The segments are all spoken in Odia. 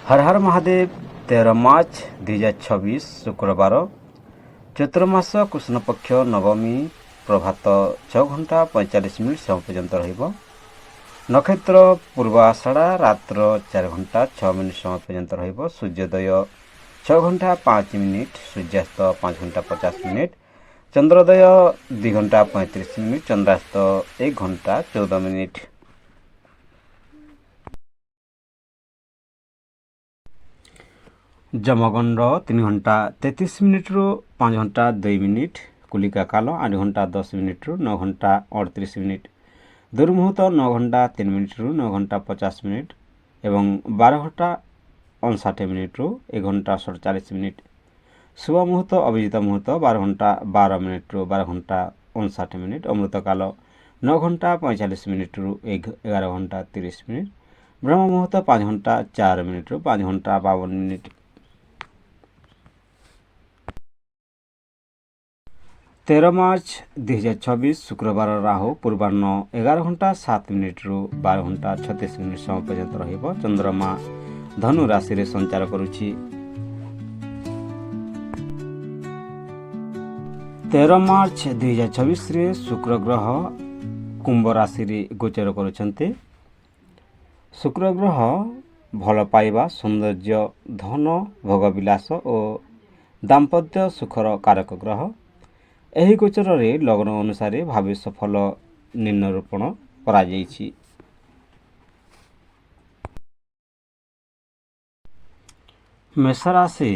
ହର ହର ମହାଦେବ। 13 ମାର୍ଚ୍ଚ 2026 ଶୁକ୍ରବାର, ଚୈତ୍ର ମାସ କୃଷ୍ଣପକ୍ଷ ନବମୀ, ପ୍ରଭାତ 6 ଘଣ୍ଟା 45 ମିନିଟ୍ ସମୟ ପର୍ଯ୍ୟନ୍ତ ରହିବ। ନକ୍ଷତ୍ର ପୂର୍ବ ଆଷାଢ଼ା, ରାତ୍ର 4 ଘଣ୍ଟା 6 ମିନିଟ୍ ସମୟ ପର୍ଯ୍ୟନ୍ତ ରହିବ। ସୂର୍ଯ୍ୟୋଦୟ 6 ଘଣ୍ଟା 5 ମିନିଟ୍, ସୂର୍ଯ୍ୟାସ୍ତ 5 ଘଣ୍ଟା 50 ମିନିଟ୍। ଚନ୍ଦ୍ରୋଦୟ 2 ଘଣ୍ଟା 35 ମିନିଟ୍, ଚନ୍ଦ୍ରାସ୍ତ 1 ଘଣ୍ଟା 14 ମିନିଟ୍। ଯମଗଣ୍ଡ 3 ଘଣ୍ଟା 33 ମିନିଟ୍ରୁ 5 ଘଣ୍ଟା 2 ମିନିଟ୍। କୁଲିକା କାଲ 8 ଘଣ୍ଟା 10 ମିନିଟ୍ରୁ 9 ଘଣ୍ଟା 38 ମିନିଟ୍। ଦୁର୍ମୁହୂର୍ତ୍ତ 9 ଘଣ୍ଟା 3 ମିନିଟ୍ରୁ 9 ଘଣ୍ଟା 50 ମିନିଟ୍ ଏବଂ 12 ଘଣ୍ଟା 59 ମିନିଟ୍ରୁ 1 ଘଣ୍ଟା 47 ମିନିଟ୍। ଶୁଭ ମୁହୂର୍ତ୍ତ ଅଭିଜିତ ମୁହୂର୍ତ୍ତ 12 ଘଣ୍ଟା 12 ମିନିଟ୍ରୁ 12 ଘଣ୍ଟା 59 ମିନିଟ୍। ଅମୃତକାଲ 9 ଘଣ୍ଟା 45 ମିନିଟ୍ରୁ 11 ଘଣ୍ଟା 30 ମିନିଟ୍। ବ୍ରହ୍ମ ମୁହୂର୍ତ୍ତ 5 ଘଣ୍ଟା 4 ମିନିଟ୍ରୁ 5 ଘଣ୍ଟା 52 ମିନିଟ୍। 13 ମାର୍ଚ୍ଚ 2026 ଶୁକ୍ରବାର, ରାହୁ ପୂର୍ବାହ୍ନ 11 ଘଣ୍ଟା 7 ମିନିଟ୍ରୁ 12 ଘଣ୍ଟା 36 ମିନିଟ୍ ସମୟ ପର୍ଯ୍ୟନ୍ତ ରହିବ। ଚନ୍ଦ୍ରମା ଧନୁ ରାଶିରେ ସଞ୍ଚାର କରୁଛି। 13 ମାର୍ଚ୍ଚ 2026ରେ ଶୁକ୍ର ଗ୍ରହ କୁମ୍ଭ ରାଶିରେ ଗୋଚର କରୁଛନ୍ତି। ଶୁକ୍ର ଗ୍ରହ ଭଲ ପାଇବା, ସୌନ୍ଦର୍ଯ୍ୟ, ଧନ, ଭୋଗବିଳାସ ଓ ଦାମ୍ପତ୍ୟ ସୁଖର କାରକ ଗ୍ରହ। ଏହି ଗୋଚରରେ ଲଗ୍ନ ଅନୁସାରେ ଭବିଷ୍ୟ ଫଳ ନିରୂପଣ କରାଯାଇଛି। ମେଷ ରାଶି,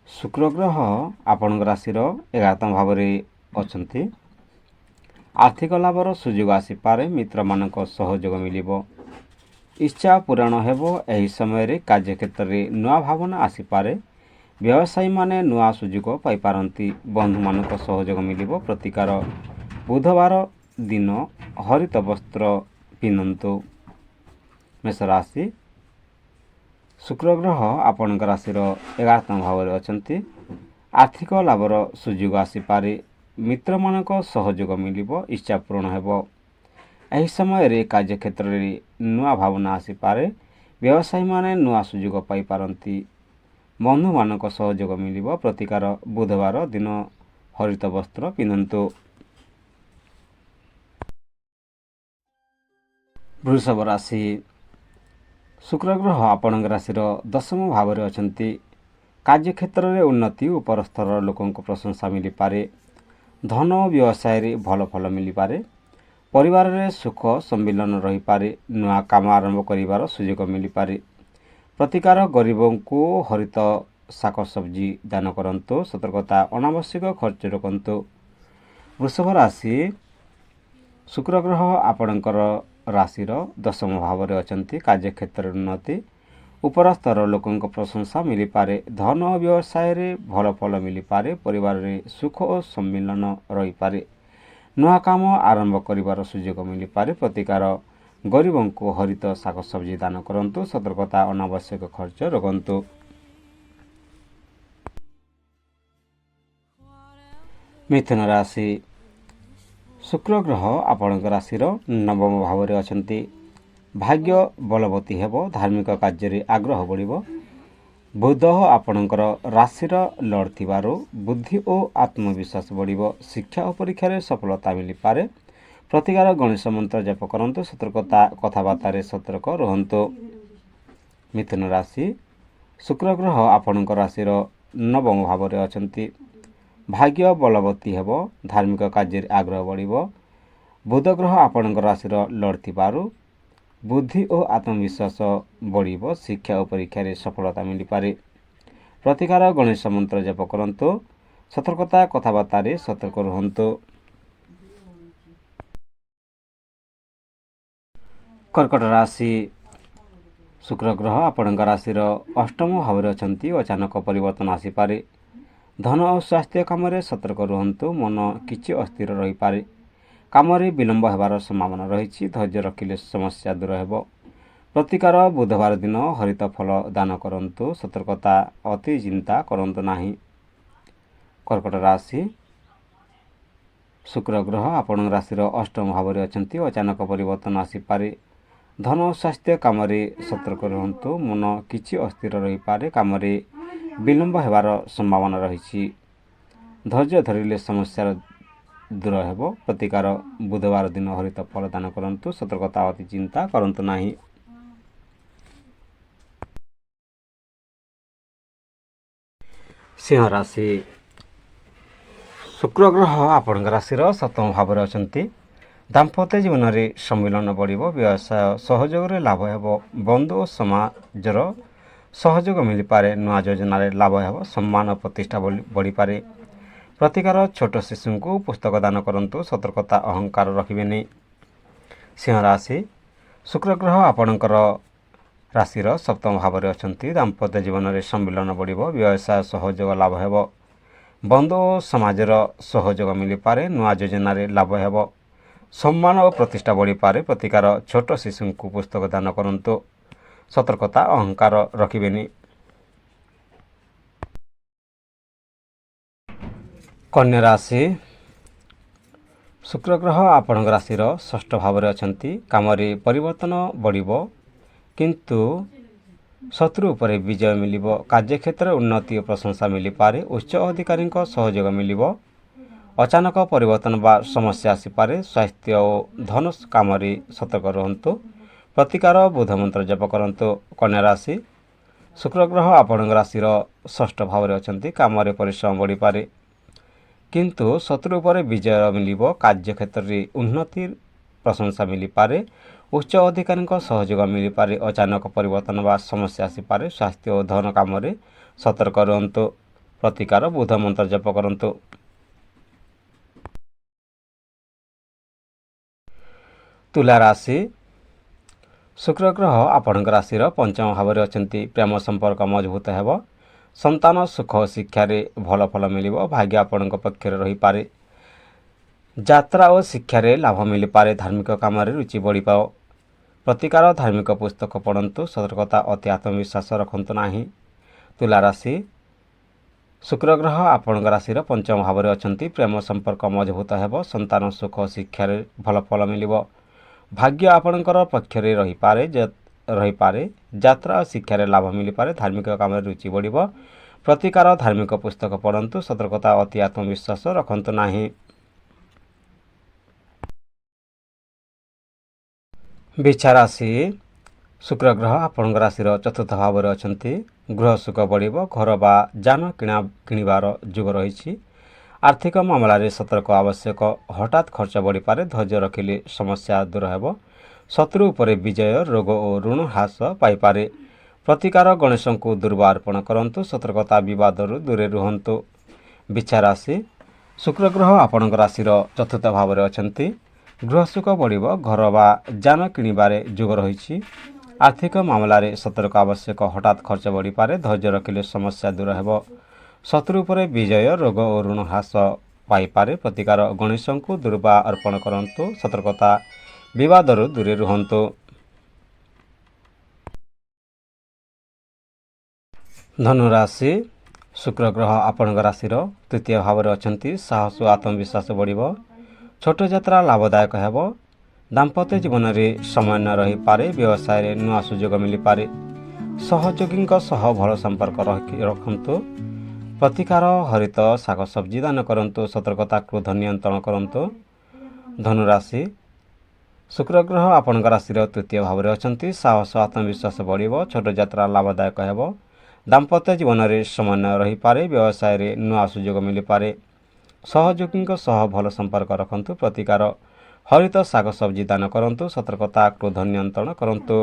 ଶୁକ୍ର ଗ୍ରହ ଆପଣଙ୍କ ରାଶିର 11ତମ ଭାବରେ ଅଛନ୍ତି। ଆର୍ଥିକ ଲାଭର ସୁଯୋଗ ଆସିପାରେ। ମିତ୍ରମାନଙ୍କ ସହଯୋଗ ମିଳିବ। ଇଚ୍ଛା ପୂରଣ ହେବ। ଏହି ସମୟରେ କାର୍ଯ୍ୟକ୍ଷେତ୍ରରେ ନୂଆ ଭାବନା ଆସିପାରେ। ବ୍ୟବସାୟୀମାନେ ନୂଆ ସୁଯୋଗ ପାଇପାରନ୍ତି। ବନ୍ଧୁମାନଙ୍କ ସହଯୋଗ ମିଳିବ। ପ୍ରତିକାର, ବୁଧବାର ଦିନ ହରିତ ବସ୍ତ୍ର ପିନ୍ଧନ୍ତୁ। ମେଷ ରାଶି, ଶୁକ୍ର ଗ୍ରହ ଆପଣଙ୍କ ରାଶିର 11ତମ ଭାବରେ ଅଛନ୍ତି। ଆର୍ଥିକ ଲାଭର ସୁଯୋଗ ଆସିପାରେ। ମିତ୍ରମାନଙ୍କ ସହଯୋଗ ମିଳିବ। ଇଚ୍ଛା ପୂରଣ ହେବ। ଏହି ସମୟରେ କାର୍ଯ୍ୟକ୍ଷେତ୍ରରେ ନୂଆ ଭାବନା ଆସିପାରେ। ବ୍ୟବସାୟୀମାନେ ନୂଆ ସୁଯୋଗ ପାଇପାରନ୍ତି। ବନ୍ଧୁମାନଙ୍କ ସହଯୋଗ ମିଳିବ। ପ୍ରତିକାର, ବୁଧବାର ଦିନ ହରିତ ବସ୍ତ୍ର ପିନ୍ଧନ୍ତୁ। ବୃଷଭ ରାଶି, ଶୁକ୍ର ଗ୍ରହ ଆପଣଙ୍କ ରାଶିର ଦଶମ ଭାବରେ ଅଛନ୍ତି। କାର୍ଯ୍ୟକ୍ଷେତ୍ରରେ ଉନ୍ନତି, ଉପର ସ୍ତରର ଲୋକଙ୍କ ପ୍ରଶଂସା ମିଳିପାରେ। ଧନ ଓ ବ୍ୟବସାୟରେ ଭଲ ଫଳ ମିଳିପାରେ। ପରିବାରରେ ସୁଖ ସମ୍ମିଳନ ରହିପାରେ। ନୂଆ କାମ ଆରମ୍ଭ କରିବାର ସୁଯୋଗ ମିଳିପାରେ। ପ୍ରତିକାର, ଗରିବଙ୍କୁ ହରିତ ଶାକସବଜି ଦାନ କରନ୍ତୁ। ସତର୍କତା, ଅନାବଶ୍ୟକ ଖର୍ଚ୍ଚ ରୋକନ୍ତୁ। ବୃଷଭ ରାଶି, ଶୁକ୍ର ଗ୍ରହ ଆପଣଙ୍କର ରାଶିର ଦଶମ ଭାବରେ ଅଛନ୍ତି। କାର୍ଯ୍ୟକ୍ଷେତ୍ରରେ ଉନ୍ନତି, ଉପର ସ୍ତର ଲୋକଙ୍କ ପ୍ରଶଂସା ମିଳିପାରେ। ଧନ ଓ ବ୍ୟବସାୟରେ ଭଲ ଫଳ ମିଳିପାରେ। ପରିବାରରେ ସୁଖ ଓ ସମ୍ମିଳନ ରହିପାରେ। ନୂଆ କାମ ଆରମ୍ଭ କରିବାର ସୁଯୋଗ ମିଳିପାରେ। ପ୍ରତିକାର, ଗରିବଙ୍କୁ ହରିତ ଶାକସବଜି ଦାନ କରନ୍ତୁ। ସତର୍କତା, ଅନାବଶ୍ୟକ ଖର୍ଚ୍ଚ ରୋକନ୍ତୁ। ମିଥୁନ ରାଶି, ଶୁକ୍ର ଗ୍ରହ ଆପଣଙ୍କ ରାଶିର ନବମ ଭାବରେ ଅଛନ୍ତି। ଭାଗ୍ୟ ବଳବତୀ ହେବ। ଧାର୍ମିକ କାର୍ଯ୍ୟରେ ଆଗ୍ରହ ବଢ଼ିବ। ବୁଧ ଆପଣଙ୍କର ରାଶିର ଲର୍ଡ଼ ଥିବାରୁ ବୁଦ୍ଧି ଓ ଆତ୍ମବିଶ୍ୱାସ ବଢ଼ିବ। ଶିକ୍ଷା ଓ ପରୀକ୍ଷାରେ ସଫଳତା ମିଳିପାରେ। ପ୍ରତିକାର, ଗଣେଶ ମନ୍ତ୍ର ଜପ କରନ୍ତୁ। ସତର୍କତା, କଥାବାର୍ତ୍ତାରେ ସତର୍କ ରୁହନ୍ତୁ। ମିଥୁନ ରାଶି, ଶୁକ୍ର ଗ୍ରହ ଆପଣଙ୍କ ରାଶିର ନବମ ଭାବରେ ଅଛନ୍ତି। ଭାଗ୍ୟ ବଳବତୀ ହେବ। ଧାର୍ମିକ କାର୍ଯ୍ୟରେ ଆଗ୍ରହ ବଢ଼ିବ। ବୁଧ ଗ୍ରହ ଆପଣଙ୍କ ରାଶିର ଲର୍ଡ଼ ଥିବାରୁ ବୁଦ୍ଧି ଓ ଆତ୍ମବିଶ୍ୱାସ ବଢ଼ିବ। ଶିକ୍ଷା ଓ ପରୀକ୍ଷାରେ ସଫଳତା ମିଳିପାରେ। ପ୍ରତିକାର, ଗଣେଶ ମନ୍ତ୍ର ଜପ କରନ୍ତୁ। ସତର୍କତା, କଥାବାର୍ତ୍ତାରେ ସତର୍କ ରୁହନ୍ତୁ। କର୍କଟ ରାଶି, ଶୁକ୍ର ଗ୍ରହ ଆପଣଙ୍କ ରାଶିର ଅଷ୍ଟମ ଭାବରେ ଅଛନ୍ତି। ଅଚାନକ ପରିବର୍ତ୍ତନ ଆସିପାରେ। ଧନ ଓ ସ୍ୱାସ୍ଥ୍ୟ କାମରେ ସତର୍କ ରୁହନ୍ତୁ। ମନ କିଛି ଅସ୍ଥିର ରହିପାରେ। କାମରେ ବିଳମ୍ବ ହେବାର ସମ୍ଭାବନା ରହିଛି। ଧୈର୍ଯ୍ୟ ରଖିଲେ ସମସ୍ୟା ଦୂର ହେବ। ପ୍ରତିକାର, ବୁଧବାର ଦିନ ହରିତ ଫଳ ଦାନ କରନ୍ତୁ। ସତର୍କତା, ଅତି ଚିନ୍ତା କରନ୍ତୁ ନାହିଁ। କର୍କଟ ରାଶି, ଶୁକ୍ର ଗ୍ରହ ଆପଣଙ୍କ ରାଶିର ଅଷ୍ଟମ ଭାବରେ ଅଛନ୍ତି। ଅଚାନକ ପରିବର୍ତ୍ତନ ଆସିପାରେ। ଧନ ଓ ସ୍ୱାସ୍ଥ୍ୟ କାମରେ ସତର୍କ ରୁହନ୍ତୁ। ମନ କିଛି ଅସ୍ଥିର ରହିପାରେ। କାମରେ ବିଳମ୍ବ ହେବାର ସମ୍ଭାବନା ରହିଛି। ଧୈର୍ଯ୍ୟ ଧରିଲେ ସମସ୍ୟାର ଦୂର ହେବ। ପ୍ରତିକାର, ବୁଧବାର ଦିନ ହରିତ ଫଳ ଦାନ କରନ୍ତୁ। ସତର୍କତା, ଅତି ଚିନ୍ତା କରନ୍ତୁ ନାହିଁ। ସିଂହ ରାଶି, ଶୁକ୍ର ଗ୍ରହ ଆପଣଙ୍କ ରାଶିର ସପ୍ତମ ଭାବରେ ଅଛନ୍ତି। ଦାମ୍ପତ୍ୟ ଜୀବନରେ ସମ୍ମିଳନ ବଢ଼ିବ। ବ୍ୟବସାୟ ସହଯୋଗରେ ଲାଭ ହେବ। ବନ୍ଧୁ ଓ ସମାଜର ସହଯୋଗ ମିଳିପାରେ। ନୂଆ ଯୋଜନାରେ ଲାଭ ହେବ। ସମ୍ମାନ ଓ ପ୍ରତିଷ୍ଠା ବଢ଼ିପାରେ। ପ୍ରତିକାର, ଛୋଟ ଶିଶୁଙ୍କୁ ପୁସ୍ତକ ଦାନ କରନ୍ତୁ। ସତର୍କତା, ଅହଙ୍କାର ରଖିବେନି। ସିଂହ ରାଶି, ଶୁକ୍ର ଗ୍ରହ ଆପଣଙ୍କର ରାଶିର ସପ୍ତମ ଭାବରେ ଅଛନ୍ତି। ଦାମ୍ପତ୍ୟ ଜୀବନରେ ସମ୍ମିଳନ ବଢ଼ିବ। ବ୍ୟବସାୟ ସହଯୋଗ ଲାଭ ହେବ। ବନ୍ଧୁ ଓ ସମାଜର ସହଯୋଗ ମିଳିପାରେ। ନୂଆ ଯୋଜନାରେ ଲାଭ ହେବ। ସମ୍ମାନ ଓ ପ୍ରତିଷ୍ଠା ବଢ଼ିପାରେ। ପ୍ରତିକାର, ଛୋଟ ଶିଶୁଙ୍କୁ ପୁସ୍ତକ ଦାନ କରନ୍ତୁ। ସତର୍କତା, ଅହଙ୍କାର ରଖିବେନି। କନ୍ୟା ରାଶି, ଶୁକ୍ର ଗ୍ରହ ଆପଣଙ୍କ ରାଶିର ଷଷ୍ଠ ଭାବରେ ଅଛନ୍ତି। କାମରେ ପରିବର୍ତ୍ତନ ବଢ଼ିବ, କିନ୍ତୁ ଶତ୍ରୁ ଉପରେ ବିଜୟ ମିଳିବ। କାର୍ଯ୍ୟକ୍ଷେତ୍ରରେ ଉନ୍ନତି ଓ ପ୍ରଶଂସା ମିଳିପାରେ। ଉଚ୍ଚ ଅଧିକାରୀଙ୍କ ସହଯୋଗ ମିଳିବ। ଅଚାନକ ପରିବର୍ତ୍ତନ ବା ସମସ୍ୟା ଆସିପାରେ। ସ୍ୱାସ୍ଥ୍ୟ ଓ ଧନ କାମରେ ସତର୍କ ରୁହନ୍ତୁ। ପ୍ରତିକାର, ବୁଧ ମନ୍ତ୍ର ଜପ କରନ୍ତୁ। କନ୍ୟା ରାଶି, ଶୁକ୍ର ଗ୍ରହ ଆପଣଙ୍କ ରାଶିର ଷଷ୍ଠ ଭାବରେ ଅଛନ୍ତି। କାମରେ ପରିଶ୍ରମ ବଢ଼ିପାରେ, କିନ୍ତୁ ଶତ୍ରୁ ଉପରେ ବିଜୟ ମିଳିବ। କାର୍ଯ୍ୟକ୍ଷେତ୍ରରେ ଉନ୍ନତି, ପ୍ରଶଂସା ମିଳିପାରେ। ଉଚ୍ଚ ଅଧିକାରୀଙ୍କ ସହଯୋଗ ମିଳିପାରେ। ଅଚାନକ ପରିବର୍ତ୍ତନ ବା ସମସ୍ୟା ଆସିପାରେ। ସ୍ୱାସ୍ଥ୍ୟ ଓ ଧନ କାମରେ ସତର୍କ ରୁହନ୍ତୁ। ପ୍ରତିକାର, ବୁଧ ମନ୍ତ୍ର ଜପ କରନ୍ତୁ। ତୁଲା ରାଶି, ଶୁକ୍ର ଗ୍ରହ ଆପଣଙ୍କ ରାଶିର ପଞ୍ଚମ ଭାବରେ ଅଛନ୍ତି। ପ୍ରେମ ସମ୍ପର୍କ ମଜବୁତ ହେବ। ସନ୍ତାନ ସୁଖ, ଶିକ୍ଷାରେ ଭଲ ଫଳ ମିଳିବ। ଭାଗ୍ୟ ଆପଣଙ୍କ ପକ୍ଷରେ ରହିପାରେ। ଯାତ୍ରା ଓ ଶିକ୍ଷାରେ ଲାଭ ମିଳିପାରେ। ଧାର୍ମିକ କାମରେ ରୁଚି ବଢ଼ିବ। ପ୍ରତିକାର, ଧାର୍ମିକ ପୁସ୍ତକ ପଢ଼ନ୍ତୁ। ସତର୍କତା, ଅତି ଆତ୍ମବିଶ୍ୱାସ ରଖନ୍ତୁ ନାହିଁ। ତୁଲା ରାଶି, ଶୁକ୍ର ଗ୍ରହ ଆପଣଙ୍କ ରାଶିର ପଞ୍ଚମ ଭାବରେ ଅଛନ୍ତି। ପ୍ରେମ ସମ୍ପର୍କ ମଜବୁତ ହେବ। ସନ୍ତାନ ସୁଖ, ଶିକ୍ଷାରେ ଭଲ ଫଳ ମିଳିବ। ଭାଗ୍ୟ ଆପଣଙ୍କର ପକ୍ଷରେ ରହିପାରେ। ଯାତ୍ରା ଓ ଶିକ୍ଷାରେ ଲାଭ ମିଳିପାରେ। ଧାର୍ମିକ କାମରେ ରୁଚି ବଢ଼ିବ। ପ୍ରତିକାର, ଧାର୍ମିକ ପୁସ୍ତକ ପଢ଼ନ୍ତୁ। ସତର୍କତା, ଅତି ଆତ୍ମବିଶ୍ୱାସ ରଖନ୍ତୁ ନାହିଁ। ବିଛା ରାଶି, ଶୁକ୍ର ଗ୍ରହ ଆପଣଙ୍କ ରାଶିର ଚତୁର୍ଥ ଭାବରେ ଅଛନ୍ତି। ଗୃହ ସୁଖ ବଢ଼ିବ। ଘର ବା ଯାନ କିଣିବାର ଯୁଗ ରହିଛି। ଆର୍ଥିକ ମାମଲାରେ ସତର୍କ ଆବଶ୍ୟକ। ହଠାତ୍ ଖର୍ଚ୍ଚ ବଢ଼ିପାରେ। ଧୈର୍ଯ୍ୟ ରଖିଲେ ସମସ୍ୟା ଦୂର ହେବ। ଶତ୍ରୁ ଉପରେ ବିଜୟ, ରୋଗ ଓ ଋଣ ହ୍ରାସ ପାଇପାରେ। ପ୍ରତିକାର, ଗଣେଶଙ୍କୁ ଦୁର୍ବା ଅର୍ପଣ କରନ୍ତୁ। ସତର୍କତା, ବିବାଦରୁ ଦୂରେ ରୁହନ୍ତୁ। ବିଛା ରାଶି, ଶୁକ୍ର ଗ୍ରହ ଆପଣଙ୍କ ରାଶିର ଚତୁର୍ଥ ଭାବରେ ଅଛନ୍ତି। ଗୃହ ସୁଖ ବଢ଼ିବ। ଘର ବା ଯାନ କିଣିବାରେ ଯୋଗ ରହିଛି। ଆର୍ଥିକ ମାମଲାରେ ସତର୍କ ଆବଶ୍ୟକ। ହଠାତ୍ ଖର୍ଚ୍ଚ ବଢ଼ିପାରେ। ଧୈର୍ଯ୍ୟ ରଖିଲେ ସମସ୍ୟା ଦୂର ହେବ। ଶତ୍ରୁ ଉପରେ ବିଜୟ, ରୋଗ ଓ ଋଣ ହ୍ରାସ ପାଇପାରେ। ପ୍ରତିକାର, ଗଣେଶଙ୍କୁ ଦୁର୍ବା ଅର୍ପଣ କରନ୍ତୁ। ସତର୍କତା, ବିବାଦରୁ ଦୂରେ ରୁହନ୍ତୁ। ଧନୁରାଶି, ଶୁକ୍ର ଗ୍ରହ ଆପଣଙ୍କ ରାଶିର ତୃତୀୟ ଭାବରେ ଅଛନ୍ତି। ସାହସ ଓ ଆତ୍ମବିଶ୍ୱାସ ବଢ଼ିବ। ଛୋଟ ଯାତ୍ରା ଲାଭଦାୟକ ହେବ। ଦାମ୍ପତ୍ୟ ଜୀବନରେ ସମନ୍ୱୟ ରହିପାରେ। ବ୍ୟବସାୟରେ ନୂଆ ସୁଯୋଗ ମିଳିପାରେ। ସହଯୋଗୀଙ୍କ ସହ ଭଲ ସମ୍ପର୍କ ରଖନ୍ତୁ। ପ୍ରତିକାର, ହରିତ ଶାଗସବଜି ଦାନ କରନ୍ତୁ। ସତର୍କତା, କ୍ରୋଧ ନିୟନ୍ତ୍ରଣ କରନ୍ତୁ। ଧନୁରାଶି, ଶୁକ୍ର ଗ୍ରହ ଆପଣଙ୍କ ରାଶିର ତୃତୀୟ ଭାବରେ ଅଛନ୍ତି। ସାହସ, ଆତ୍ମବିଶ୍ୱାସ ବଢ଼ିବ। ଛୋଟ ଯାତ୍ରା ଲାଭଦାୟକ ହେବ। ଦାମ୍ପତ୍ୟ ଜୀବନରେ ସମନ୍ୱୟ ରହିପାରେ। ବ୍ୟବସାୟରେ ନୂଆ ସୁଯୋଗ ମିଳିପାରେ। ସହଯୋଗୀଙ୍କ ସହ ଭଲ ସମ୍ପର୍କ ରଖନ୍ତୁ। ପ୍ରତିକାର, ହରିତ ଶାଗସବଜି ଦାନ କରନ୍ତୁ। ସତର୍କତା, କ୍ରୋଧ ନିୟନ୍ତ୍ରଣ କରନ୍ତୁ।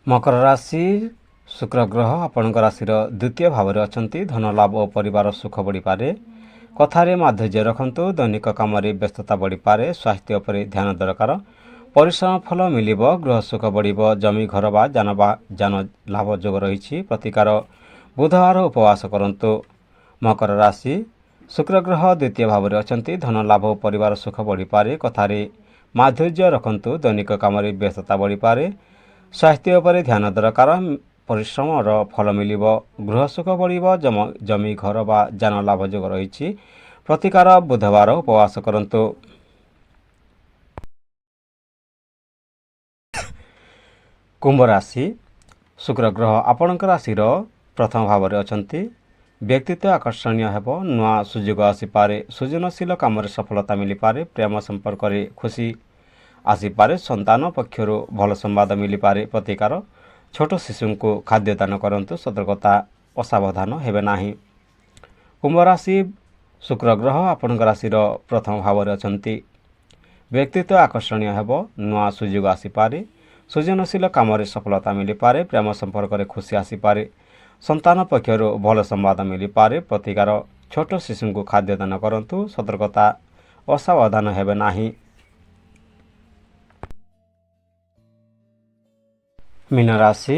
ମକର ରାଶି, ଶୁକ୍ର ଗ୍ରହ ଆପଣଙ୍କ ରାଶିର ଦ୍ୱିତୀୟ ଭାବରେ ଅଛନ୍ତି। ଧନ ଲାଭ ଓ ପରିବାର ସୁଖ ବଢ଼ିପାରେ। କଥାରେ ମାଧୁର୍ଯ୍ୟ ରଖନ୍ତୁ। ଦୈନିକ କାମରେ ବ୍ୟସ୍ତତା ବଢ଼ିପାରେ। ସ୍ୱାସ୍ଥ୍ୟ ଉପରେ ଧ୍ୟାନ ଦରକାର। ପରିଶ୍ରମ ଫଳ ମିଳିବ। ଗୃହ ସୁଖ ବଢ଼ିବ। ଜମି, ଘର ବା ଯାନ ଲାଭ ଯୋଗ ରହିଛି। ପ୍ରତିକାର, ବୁଧବାର ଉପବାସ କରନ୍ତୁ। ମକର ରାଶି, ଶୁକ୍ର ଗ୍ରହ ଦ୍ୱିତୀୟ ଭାବରେ ଅଛନ୍ତି। ଧନ ଲାଭ ଓ ପରିବାର ସୁଖ ବଢ଼ିପାରେ। କଥାରେ ମାଧୁର୍ଯ୍ୟ ରଖନ୍ତୁ। ଦୈନିକ କାମରେ ବ୍ୟସ୍ତତା ବଢ଼ିପାରେ। ସ୍ୱାସ୍ଥ୍ୟ ଉପରେ ଧ୍ୟାନ ଦରକାର। ପରିଶ୍ରମର ଫଳ ମିଳିବ। ଗୃହ ସୁଖ ବଢ଼ିବ। ଜମି, ଘର ବା ଯାନ ଲାଭ ଯୋଗ ରହିଛି। ପ୍ରତିକାର, ବୁଧବାର ଉପବାସ କରନ୍ତୁ। କୁମ୍ଭ ରାଶି, ଶୁକ୍ର ଗ୍ରହ ଆପଣଙ୍କ ରାଶିର ପ୍ରଥମ ଭାବରେ ଅଛନ୍ତି। ବ୍ୟକ୍ତିତ୍ୱ ଆକର୍ଷଣୀୟ ହେବ। ନୂଆ ସୁଯୋଗ ଆସିପାରେ। ସୃଜନଶୀଳ କାମରେ ସଫଳତା ମିଳିପାରେ। ପ୍ରେମ ସମ୍ପର୍କରେ ଖୁସି ଆସିପାରେ। ସନ୍ତାନ ପକ୍ଷରୁ ଭଲ ସମ୍ବାଦ ମିଳିପାରେ। ପ୍ରତିକାର, ଛୋଟ ଶିଶୁଙ୍କୁ ଖାଦ୍ୟ ଦାନ କରନ୍ତୁ। ସତର୍କତା, ଅସାବଧାନ ହେବେ ନାହିଁ। କୁମ୍ଭ ରାଶି, ଶୁକ୍ର ଗ୍ରହ ଆପଣଙ୍କ ରାଶିର ପ୍ରଥମ ଭାବରେ ଅଛନ୍ତି। ବ୍ୟକ୍ତିତ୍ୱ ଆକର୍ଷଣୀୟ ହେବ। ନୂଆ ସୁଯୋଗ ଆସିପାରେ। ସୃଜନଶୀଳ କାମରେ ସଫଳତା ମିଳିପାରେ। ପ୍ରେମ ସମ୍ପର୍କରେ ଖୁସି ଆସିପାରେ। ସନ୍ତାନ ପକ୍ଷରୁ ଭଲ ସମ୍ବାଦ ମିଳିପାରେ। ପ୍ରତିକାର, ଛୋଟ ଶିଶୁଙ୍କୁ ଖାଦ୍ୟ ଦାନ କରନ୍ତୁ। ସତର୍କତା, ଅସାବଧାନ ହେବେ ନାହିଁ। ମୀନ ରାଶି,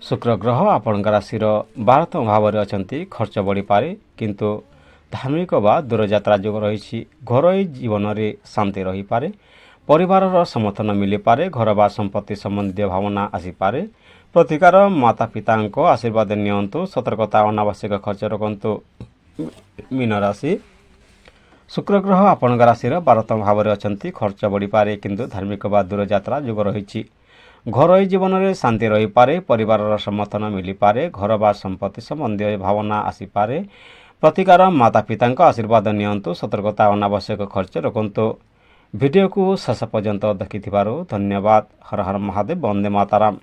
ଶୁକ୍ର ଗ୍ରହ ଆପଣଙ୍କ ରାଶିର 12ତମ ଭାବରେ ଅଛନ୍ତି। ଖର୍ଚ୍ଚ ବଢ଼ିପାରେ, କିନ୍ତୁ ଧାର୍ମିକ ବା ଦୂରଯାତ୍ରା ଯୋଗ ରହିଛି। ଘରୋଇ ଜୀବନରେ ଶାନ୍ତି ରହିପାରେ। ପରିବାରର ସମର୍ଥନ ମିଳିପାରେ। ଘର ବା ସମ୍ପତ୍ତି ସମ୍ବନ୍ଧୀୟ ଭାବନା ଆସିପାରେ। ପ୍ରତିକାର, ମାତା ପିତାଙ୍କ ଆଶୀର୍ବାଦ ନିଅନ୍ତୁ। ସତର୍କତା, ଅନାବଶ୍ୟକ ଖର୍ଚ୍ଚ ରଖନ୍ତୁ। ମୀନ ରାଶି, ଶୁକ୍ର ଗ୍ରହ ଆପଣଙ୍କ ରାଶିର 12ତମ ଭାବରେ ଅଛନ୍ତି। ଖର୍ଚ୍ଚ ବଢ଼ିପାରେ, କିନ୍ତୁ ଧାର୍ମିକ ବା ଦୂରଯାତ୍ରା ଯୋଗ ରହିଛି। ଘରୋଇ ଜୀବନରେ ଶାନ୍ତି ରହିପାରେ। ପରିବାରର ସମର୍ଥନ ମିଳିପାରେ। ଘର ବା ସମ୍ପତ୍ତି ସମ୍ବନ୍ଧୀୟ ଭାବନା ଆସିପାରେ। ପ୍ରତିକାର, ମାତା ପିତାଙ୍କ ଆଶୀର୍ବାଦ ନିଅନ୍ତୁ। ସତର୍କତା, ଅନାବଶ୍ୟକ ଖର୍ଚ୍ଚ ରଖନ୍ତୁ। ଭିଡ଼ିଓକୁ ଶେଷ ପର୍ଯ୍ୟନ୍ତ ଦେଖିଥିବାରୁ ଧନ୍ୟବାଦ। ହର ହର ମହାଦେବ, ବନ୍ଦେ ମାତାରାମ।